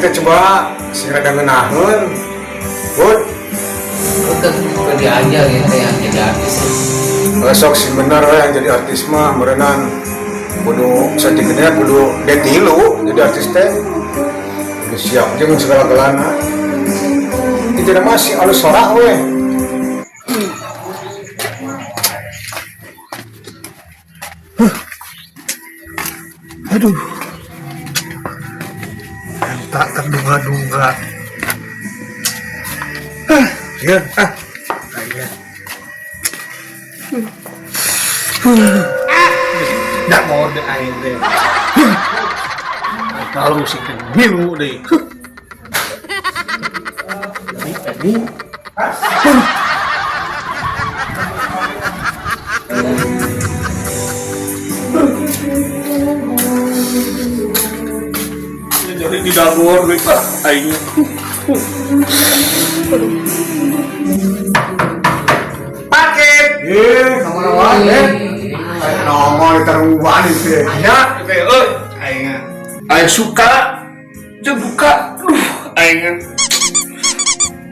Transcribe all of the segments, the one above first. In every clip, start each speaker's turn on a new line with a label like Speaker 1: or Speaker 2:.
Speaker 1: teh coba sing rada ngeunaheun. Bud,
Speaker 2: Udah ke dia aja gitu yang jadi artis.
Speaker 1: Sok sing bener we yang jadi artis mah meureunan kudu satigena kudu D3 jadi artis teh. Kudu siap jeung segala-galana. Itu mah si alus sorak we.
Speaker 3: Aduh. Yang tak terduga-duga. Ah, ya, ah. Ayo. Nggak mau deh aing deh. Kalau sih milu deh. Jadi tadi. Jadi di dapur deh, ah, aing. Paket.
Speaker 1: Eh, kamana wae, eh? Nongol diterungguan itu.
Speaker 3: Ya, teh euy, aing. Aing suka jeung buka. Duh, aing.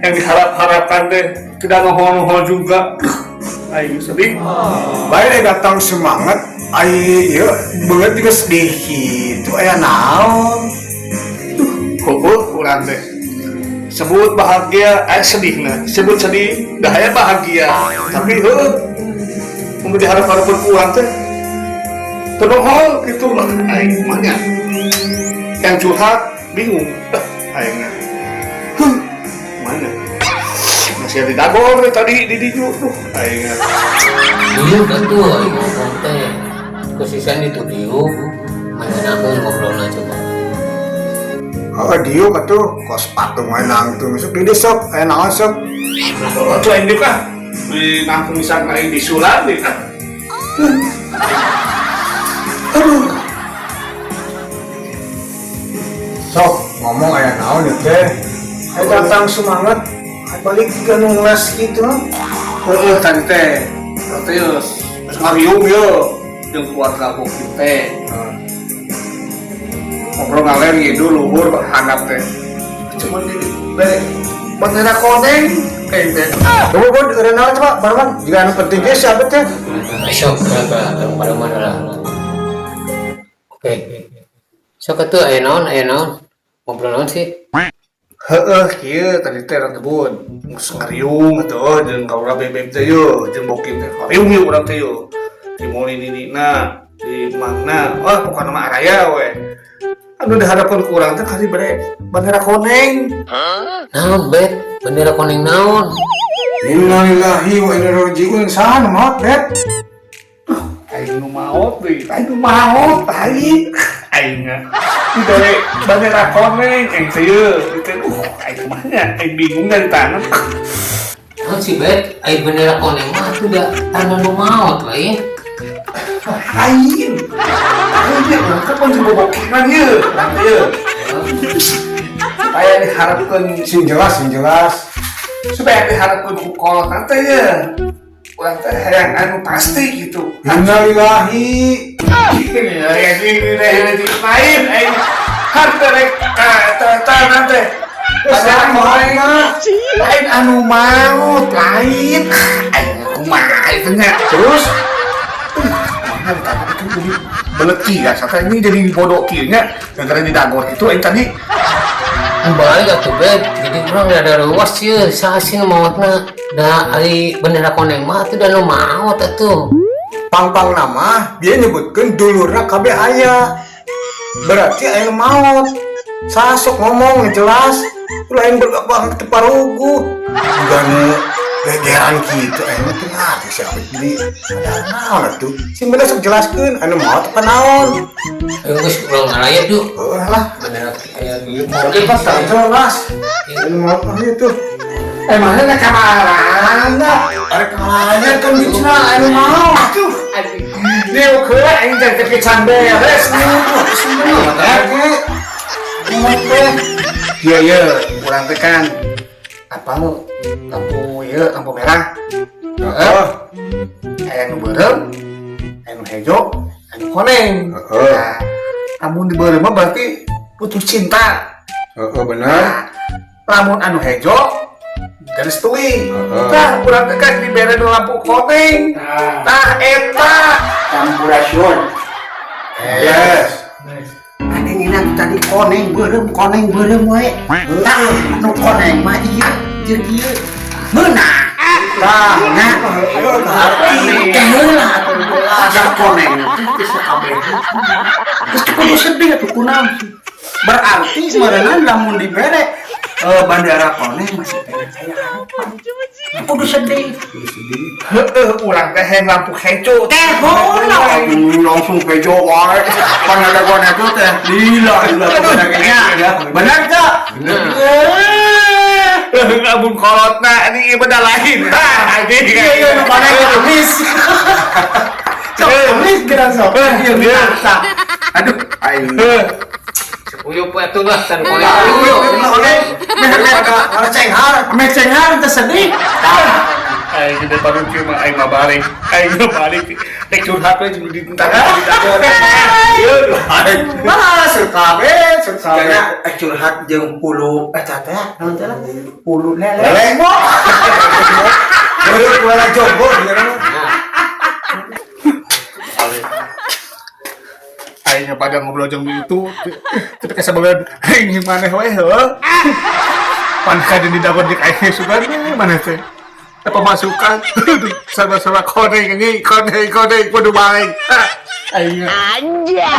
Speaker 3: Yang diharap-harapkan teh tidak nongol-nongol juga. Duh, aing sedih.
Speaker 1: Baik deh datang semangat, ai ieu beungeut juga sedih gitu aya naon.
Speaker 3: Heueuh urang teh. Sebut bahagia, aing sedih nah. Sebut sedih, dah aya bahagia. Tapi heueuh, mun diharap-harapkan ku urang teh teu nongol gitu lah aing mah nya. Yang curhat bingung. Ah, aing mah. Huh, mana? Masih ada dagor deh tadi di dinya tuh aing mah.
Speaker 2: Diuk atuh aing ngomong teh. Khususnya itu diuk. Mengenakeun ngobrolna coba.
Speaker 1: Oh, diuk atuh kos patung wae nangtung sok di sok aya naon sok.
Speaker 3: Oh, tuh aing ah. Di nangtung bisa aing disulan deh ah. Aduh.
Speaker 1: Sok ngomong aya naon ieu teh. Aya datang semangat, aya balik ke nu les gitu.
Speaker 3: Heeh, tadi teh. Terus geus ngariung ye jeung keluarga bokin teh. Ngobrol ngaler ngidul luhur handap teh. Cuman di bere bendera koneng kayak teh.
Speaker 1: Coba bud, eureun naon coba barengan jika anu penting ge siapa teh.
Speaker 2: Sok berapa pada mana lah. Oke. Sok atuh aya naon aya naon. Ngobrol naon sih?
Speaker 3: Heeh, kieu tadi teh rada bun. Geus ngariung atuh jeung kaula bebek teh yo, jeung bokin teh. Ngariung yeuh urang teh yo. Di moli ninina, di mana, wah pokokna mah araya we. Anu dihadapkeun ku urang teh kasih bere bendera koneng.
Speaker 2: Naon bet? Bendera koneng naon?
Speaker 1: Innalillahi wa inna ilaihi rajiun. Saha nu maot, Bet?
Speaker 3: Aing nu maot deui, aing nu maot, aing. Aing dibere bendera koneng, aing teh yeuh, teh aing mah nya, aing bingung dari tangan.
Speaker 2: Naon sih bet? Ai bendera koneng mah atuh da tanda nu maot lain.
Speaker 3: Aing. Aing nya urang teh pun bobokehan yeuh, urang teh yeuh. Supaya diharapkeun
Speaker 1: Sing jelas, sing jelas.
Speaker 3: Supaya diharapkeun ku kolot teh yeuh. Urang teh hayang anu pasti gitu.
Speaker 1: Innalillahi.
Speaker 3: Ini ya ini ini lain aing. Harta rek eta teh. Bendera koneng lain anu maot lain. Aing kumaha itu nya.
Speaker 1: Terus
Speaker 3: Mana ditanya itu jadi beleki ya, sampai ini jadi bodoh kieu nya gara-gara di dagor itu aing tadi.
Speaker 2: Balik atuh bet, jadi urang rada ruas ieu, saha sih nu maotna? Da ari bendera koneng mah atuh da nu maot atuh.
Speaker 1: Pang-pang nama dia nyebutkeun dulurna kabeh aya. Berarti aya nu maot. Sasok ngomong jelas. Lain bergabang teu parugu. Juga nu gegeran kitu aing mah teu ngarti siapa jadi ada naon atuh. Sing bener sok jelaskeun anu maot apa naon.
Speaker 2: Ayo geus urang ngarayat yuk.
Speaker 1: Heuh lah.
Speaker 2: Bendera aya ieu.
Speaker 1: Tapi pas jelas. Anu maot mah itu.
Speaker 3: Emangnya nak kamarana?
Speaker 1: Arek ngalayat kan bicara anu maot.
Speaker 3: Aduh, anjing. Ini ukur aing teh teh can beres. Iya iya, urang teh kan apa lu lampu ieu lampu merah.
Speaker 1: Heeh.
Speaker 3: Aya nu beureum, aya nu hejo, aya nu koneng.
Speaker 1: Heeh.
Speaker 3: Nah, amun di beureum mah berarti putus cinta.
Speaker 1: Heeh, bener.
Speaker 3: Lamun anu hejo direstui.
Speaker 1: Heeh.
Speaker 3: Tah, urang teh kan dibere nu lampu koneng. Tah eta.
Speaker 4: Sampurasun.
Speaker 1: Yes.
Speaker 4: Ada nginang tadi koneng beureum, koneng beureum wae. Tah, nu koneng mah ieu jeung ieu. Meunang.
Speaker 1: Tah,
Speaker 4: Nah,
Speaker 1: ayo kaharti.
Speaker 4: teh heula atuh jelas koneng teh geus sakabeh. Geus kudu sedih atuh kunaon sih. Berarti meureunan lamun dibere bandara koneng masih keneh aya harapan. Kudu sedih.
Speaker 3: Heeh, urang teh hayang lampu hejo.
Speaker 4: Teh heula langsung hejo wae. Pan ada koneng itu teh lila lila konengnya ya. Benar teh?
Speaker 2: Bener.
Speaker 4: Eh.
Speaker 3: Lamun kolotna ini ieu benda lain. Tah, anjing.
Speaker 1: Iya, iya, nu koneng amis. Sok amis geura sok.
Speaker 3: Iya,
Speaker 1: Iya, aduh, aing.
Speaker 3: Heuh.
Speaker 2: Sepuluh poe atuh lah tan koneng.
Speaker 1: Koneng, daripada cenghar.
Speaker 4: Ame cenghar teh sedih.
Speaker 3: Aing gede baru kieu mah aing mah balik. Aing mah balik. Rek curhat we jeung ditentang. Ieu aing.
Speaker 1: Mah, surkabe, surkabe.
Speaker 4: Karena curhat jeung pulu eta teh naon teh lah? Pulu lele.
Speaker 1: Lele. Baru kuala jombo dia kan.
Speaker 3: Aing pada ngobrol jeung itu tapi kasabageun aing jeung maneh we heuh. Pan kaden di dagon jeung aing sugan maneh teh. Apa masukan? Sama-sama koneng ini, koneng, koneng, kudu balik. Aing.
Speaker 5: Anjay.